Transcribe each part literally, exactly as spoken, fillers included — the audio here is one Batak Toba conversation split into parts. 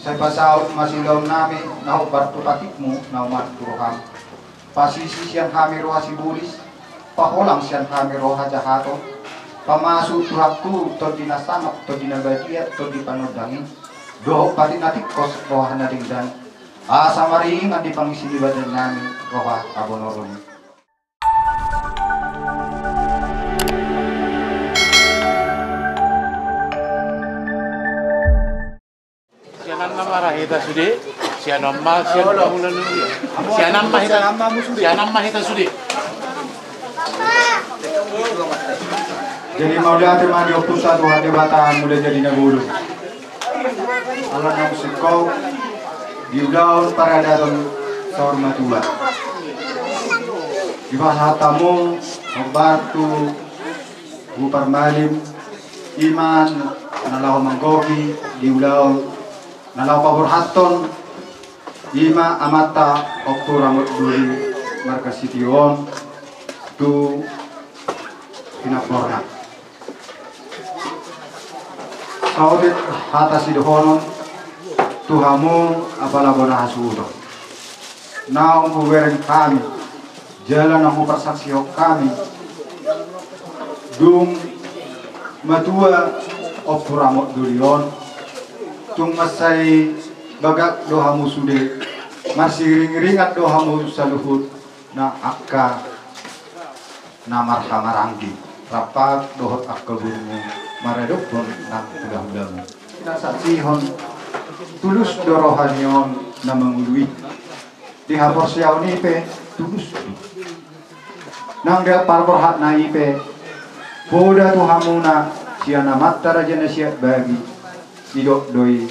Sai pasaut ma siulaonnami na hombar tu patikmu na oman tu roham. Pasisi sian hami roha sibolis, paholang sian hami roha jahaton. Pamasuk Tuhanku tondi na sangap, tondi na badia, tondi panondang i, dohot patik na tingkos roha na denggan, asa maringan di pangisi ni badannami roha habonoron i. Sian an ma hita sude, sian an ma, sian an ma hita, sian an ma hita sude. Jadi mauliate ma di ompunta Tuhan Debata Mulajadi Nabolon. Ala naung singkop di ulaon paradaton saur matua. Dipasahat hamu hombar tu Ompu Parmalim, i ma na laho manggohi di ulaon na laho paborhathon, i ma amanta Ompu Ramot Doli marga Sitio on tu pinamborna. Saotik hata sidohonon tu hamu apala bona hasuhuton. Naung hubereng hami jala naung huparsaksihon hami, dung matua Ompu Ramot Doli on, tung mansai bagak do hamu sude, marsiringiringan do hamu saluhut na angka na marhahamaranggi, rap dohot angka borumu maradophon nang hulahulamu. Pinasaksihon tulus do roha ni on na mangolu i. Di haporseaon i pe tulus do. Nang di parborhatna i pe poda tu hamuna sian amanta raja na siat bagi. Didok do i,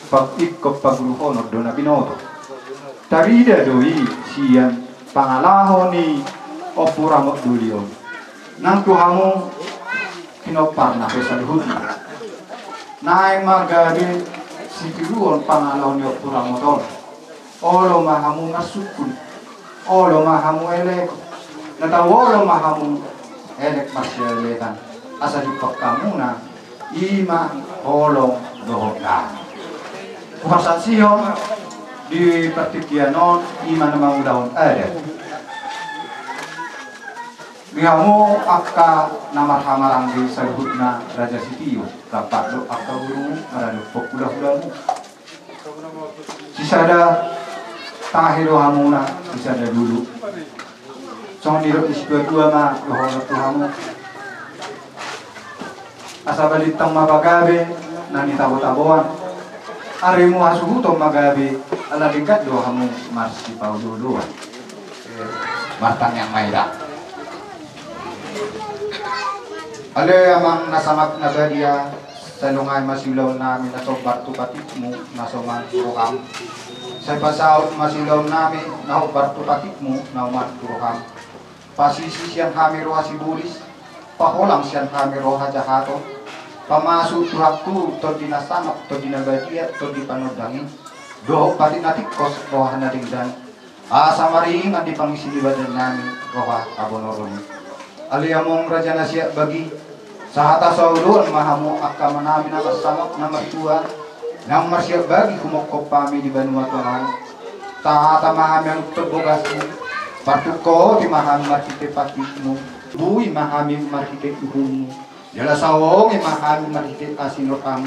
pangingkop paguruhonon do na binoto. Tarida do i sian pangalaho ni Ompu Ramot Doli on. Nang tu hamu pinomparna pe saluhutna, naeng ma gabe sitiruon pangalaho ni Ompu Ramot on. Olo ma hamu marsungkun, olo ma hamu elek, na tau olo ma hamu elek marsielekan, asa jumpang hamuna i ma holong dohot dame. Hupasaksihon di partingkian on i ma na mangulahon adat. Di hamu angka na marhahamaranggi saluhutna Raja Sitio, rap do angka borumu maradophon hulahulamu. Sisada tahe do hamuna, sisada dulu. Songon nidok ni situatua ma dohonon tu hamu. Asa balintang ma pagabe na nitabotaboan. Arimu hasuhuton ma gabe, ala denggan do hamu marsipaolooloan. Martangiang ma hita. Ale Amang na sangap na badia, sai longai ma siulaonnami na so hombar tu patikmu na so oman tu roham. Sai pasaut ma siulaonnami na hombar tu patikmu na oman tu roham. Pasisi sian hami roha sibolis, paholang sian hami roha jahaton. Pamasuk Tuhanku tondi na sangap, tondi na badia, tondi panondang i, dohot patik na tingkos roha na denggan, asa maringan di pangisi ni badannami roha habonoron i. Ale Amang raja na siat bagi, sahata saoloan ma hamu angka amanami na marsangap na martua, na marsiat bagi humongkop hami di banua tonga on. Tahata ma hami angka bogasmu, partungkoti ma hami marhite patikmu, bui ma hami marhite uhummu, jala saongi ma hami marhite asi ni roham.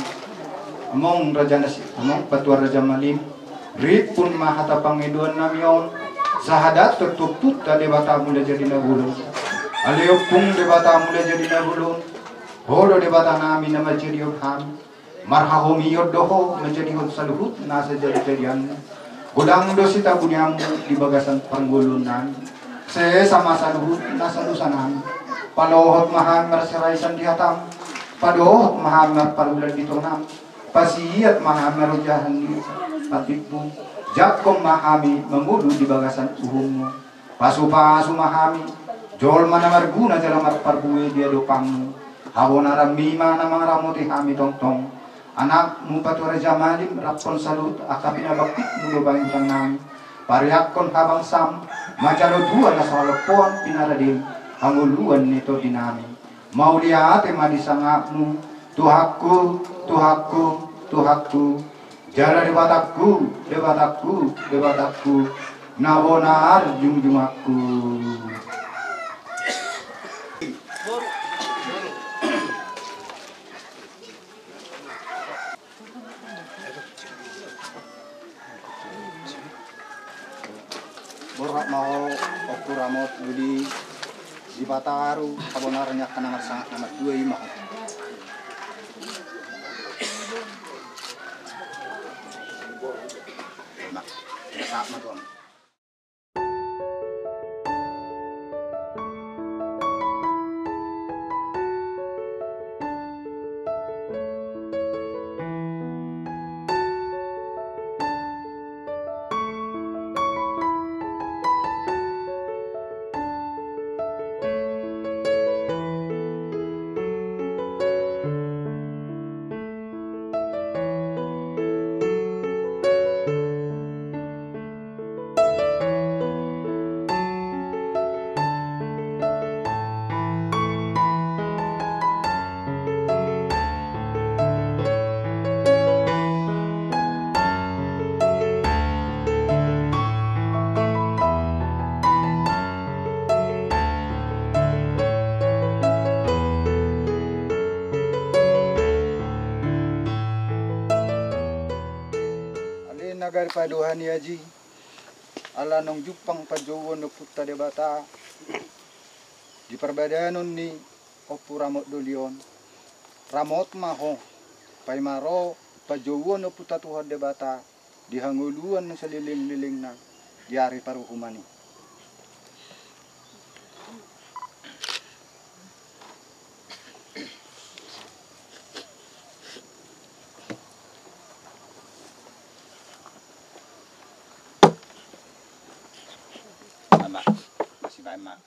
Amang raja na si, Amang Patua Raja Malim, rimpun ma hata pangidoannami on, sahat tu Ompunta Debata Mulajadi Nabolon. Ale Ompung Debata Mulajadi Nabolon, Ho do Debatanami na manjadihon hami, marhahomion do Ho manjadihon saluhut nasa jadijadianmu. Godang do sitabunianmu di bagasan parngoluonnami. Sesa ma saluhut nasa dosanami. Palohot ma hami marsiraisan di hatam. Padohot ma hami marparulan di tonam. Pasiat ma hami marojahan di patikmu. Jangkon ma hami mangolu di bagasan uhummu. Pasupasu ma hami jolma na marguna jala marparbue di adopanmu. Habonaranmi ma na mangaramoti hami tongtong. Anakmu Patua Raja Malim rap saluhut angka pinabangkitmu do bahen tangnami. Pariakkon habangsam manjalo tua na so halompoan pinaradem hangoluan ni tondinami. Mauliate ma di sangapmu, Tuhanku, Tuhanku, Tuhanku. Jala Debatangku, Debatangku, Debatangku, na bonar jungjunganku. Borhat ma ho, Ompu Ramot Doli, di Batara habonaran ni angka na marsangap na martua i ma ho. Ima, ima sangap ma tuan. Ale nagari paduahan i aji, ala naung jumpang panjouon ni Ompunta Debata di parbadanon ni Ompu Ramot Doli on, ramot ma ho, paima ro panjouon ni Ompunta Tuhan Debata di hangoluan na salelenglelengna di ari paruhuman i. Ama, masih baik, Mak.